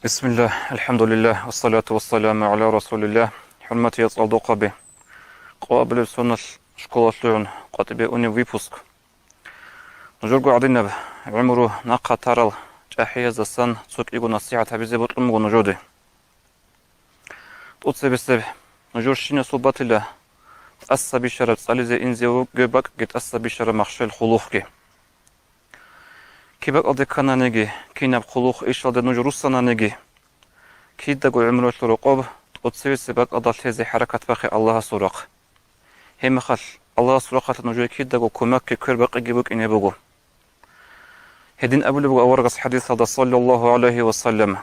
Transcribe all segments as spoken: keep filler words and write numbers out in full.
Бисмиллагь, алхӀамдулиллагь, вассалату вассаламу гӀала расулиллагь. ХӀурматиял цӀалдохъаби, къоабилеб соналъ школалъугӀун къватӀибе унеб выпуск. Нужерго гӀадинаб гӀумру нахъа тарал чӀахӀияздасан цо кӀиго насихӀат гьабизе бокьун буго нужеде. ТӀоцебесеб нужер щинасул батила тӀаса бищараб цӀализе инзе вугеб бакӀги тӀаса бищараб махщел хъулухъги. Киб бакӀалде ккананиги, кинаб хъулухъ ишалде нуж руссананиги, кидаго гӀумруялъул рокъоб тӀоцевесеб бакӀалда лъезе хӀаракат бахъе Аллагьасул рахъ. Гьеб мехалъ Аллагьасул рахъалъа нужее кидаго кумекги квербакъиги букӀине буго. Гьедин абулеб буго аварагас хӀадисалда, саллаллагьу гӀалайгьи ва саллам: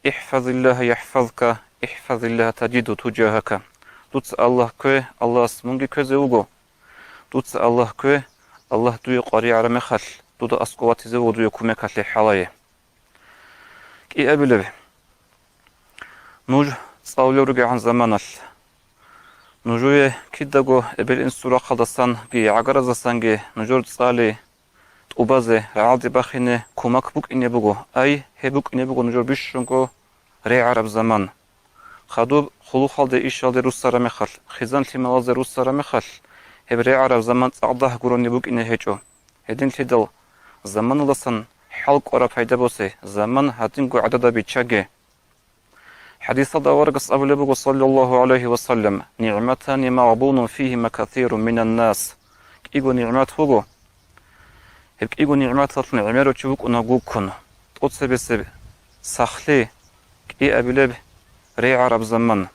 «ИхӀфазиллагьа яхӀфазка, ихӀфазиллагьа тажидгьу тужагьака». Дуца Аллагь ккве, Аллагьас мунги кквезе вуго. Дуца Аллагь ккве, Аллагь дуе къваригӀараб мехалъ, дуда аскӀов ватизе вуго дуе кумекалъе хӀалае. КӀиабилеб, нуж цӀалулел ругегӀан заманалъ, нужее кидаго эбел-инсул рахъалдасанги гӀагараздасанги нужер цӀали, тӀубазе, рагӀалде бахине кумек букӀине буго, ай, гьеб букӀине буго нужер бищунго регӀараб заман. Хадуб хъулухъалде ишалде руссараб мехалъ, хъизан-лъималазде руссараб мехалъ, гьеб регӀараб заман цӀакъ дагь гурони букӀине гьечӀо. Гьединлъидал заманалдасан хӀалкӀвараб пайда босе, заман гьадинго гӀадада биччаге. ХӀадисалда аварагас абулеб буго, саллаллагьу гӀалайгьи ва саллам: «НигӀматани магъбунун фигьима касирун минан нас». КӀиго нигӀмат буго, гьеб кӀиго нигӀматалъун гӀемерав чи вукӀуна гуккун, тӀоцебесеб сахлъи, кӀиабилеб регӀараб заман.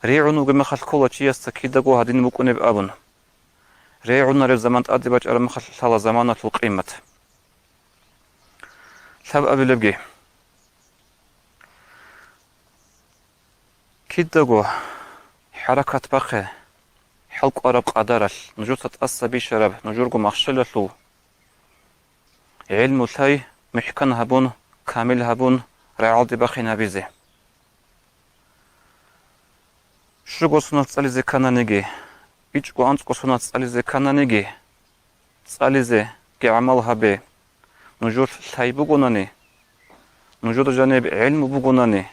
РегӀун вугеб мехалъ ккола чиясда кидаго гьадин букӀунеб абун. РегӀунареб заман тӀаде бачӀараб мехалъ лъала заманалъул къимат. Лъабабилебги, кидаго хӀаракат бахъе хӀалкӀвараб къадаралъ, нужеца тӀаса бищараб нужерго махщелалъул гӀилму лъай мухӀкан гьабун, камил гьабун, рагӀалде бахин гьабизе. Щуго соналъ цӀализе ккананиги, ичӀго анцӀго соналъ цӀализе ккананиги, цӀализеги гӀамал гьабе. Нужер лъай бугонани, нужеда жаниб гӀилму бугонани,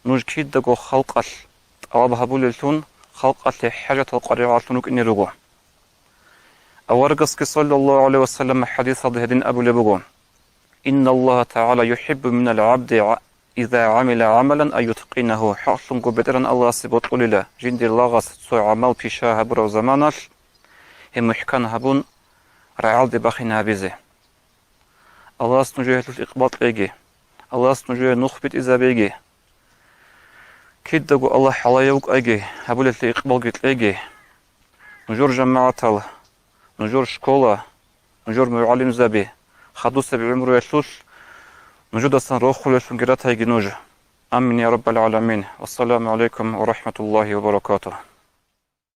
нуж кидаго халкъалъ тӀалаб гьабулеллъун, халкъалъе хӀажатал къваригӀаллъун рукӀине руго. Аварагасги, саллаллагьу гӀалайгьи ва саллам, хӀадисалда гьедин абулеб буго: «Инналлагьа тагӀала юхӀиббу минал гӀабди иза гӀамила гӀамалан ан ютӀкъинагьу». ХӀакълъунго БетӀергьан Аллагьасе бокьулила жиндир лагъас цо гӀамал пиша гьабураб заманалъ, гьеб мухӀкан гьабун, рагӀалде бахин гьабизе. Аллагьас нужее гьелъулъ икъбал кьеги. Аллагьас нужее нух битӀизабеги. Кидаго Аллагь хӀалае вукӀайги, гьабулелъе икъбалги кьеги. Нужер жамагӀатал, нужер школа, нужер мугӀалимзаби, хадусеб гӀумруялъулъ нужедасан рохулеллъунги ратайги нуж. Амин, я Раббал гӀаламин. Вассаламу гӀалайкум ва рахӀматуллагьи ва баракатугь.